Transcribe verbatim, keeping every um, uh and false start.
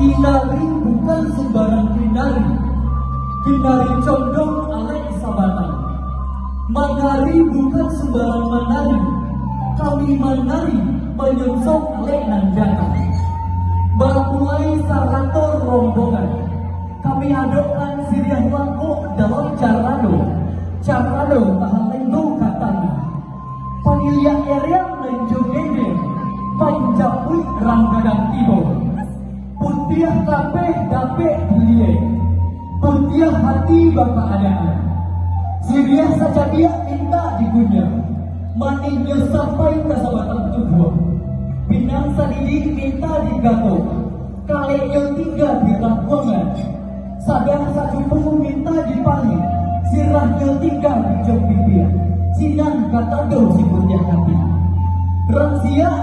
Kinari bukan sumbarang kinari. Kinari condong alek sabatang. Manari bukan sumbarang manari. Kami manari manyonsong alek nan datang. Bakuai sarato rombongan. Kami adokkan siriah langkok dalam carano. Carano tahalendo katana. Panilia eriang nan jo dendeng, panjapuik rang gadang tibo. Putiah lapeh dapek buliek, putiah hati bakaadaan. Siriah sacadiak mintak dikunyah, manihnyo sampai ka sabatang tubuah. Pinang sadidik mintak digatok, kaleknyo tingga di rangkuangan. Sadang sacupu mintak dipalih, sirahnyo tingga di jok bibia. Sinan ka tando si putiah hati. Rang siak